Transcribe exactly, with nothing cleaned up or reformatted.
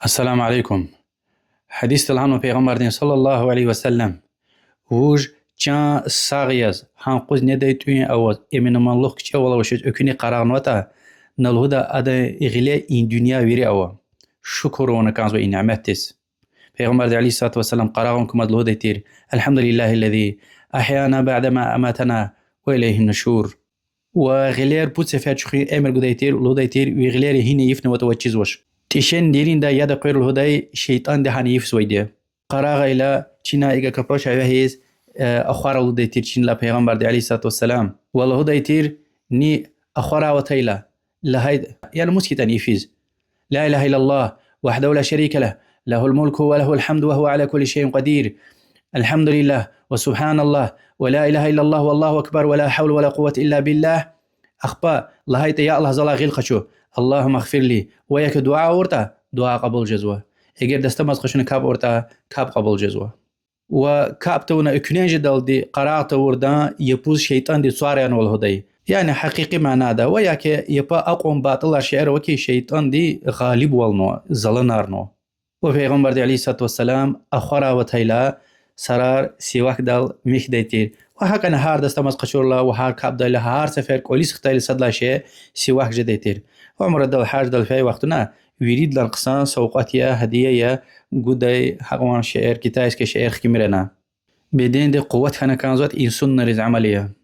Ассаламу алейкум. Гьадисда лагьанва Пайгъамбардин صلى الله عليه وسلم: вуж чан сагъ яз, гьа къуз недай тӀуьн аваз, эминаманлух кичӀевал авачиз экуьнахъ къарагънаватӀа, на лугьуда адан гъиле и дуьнья вири ава. Шукур авуна кӀанзава и няметдиз. Пайгъамбарди عليه الصلاة والسلام къарагъун кумаз лугьудай тир: الحمد لله الذي أحيانا بعد ما أماتنا وإليه النشور. Ва гъилер пуд сефер чуьхуьн эмир гудай тир, лугьудай тир: ви гъилер гьина йифнаватӀа ваз чизвач. ТӀишен дериндай яд акъвер лугьудай шейтӀанди гьана йифизвайди я. Къарагъайла, чина икӀа капӀ авай вегьиз, э, ахвар алудай тир чинилай Пайгъамбарди عليه الصلاة والسلام. Ва лугьудай тир: ни ахварай аватайла, лагьай, яни мус хьайитӀани йифиз: لا إله إلا الله وحده لا شريك له، له الملك وله الحمد وهو على كل شيء قدير، الحمد لله وسبحان الله ولا إله إلا الله والله أكبر ولا حول ولا قوة إلا بالله. Ахпа лагьайтӀа: я Аллагь, залай гъил къачу, اللهم اغفر لي, ва я ки дуьа авуртӀа, дуьа кьабул жезва. Эгер дастамаз къачуна капӀ авуртӀа, капӀ кьабул жезва. Ва капӀ тавуна экуьнен жедалди къарагъ тавурдан япуз шейтӀандиз цвар янва лугьудай. Яни гьакъикъи манада ва я ки япа акьван батӀулар, шейэр ава ки шейтӀанди гъалибвалнава, заланарнава. Ва Пайгъамбарди عليه الصلاة والسلام ахварай аватайла, сарар сивакдал михьдай тир. Ва гьакӀани гьар дастамаз къачурла ва гьар капӀ гайила, гьар сефер кӀвализ хтайла сад лагьай шей сивак жедай тир. Умрадал, гьаждал фей вахтунда виридалай хъсан савкьват я, гьадия я, гудай гьакьван шейэр, китайский шейэр хкимир ана. Бедендиз къуват хьана кӀанзаватӀа, и суннариз амал ая.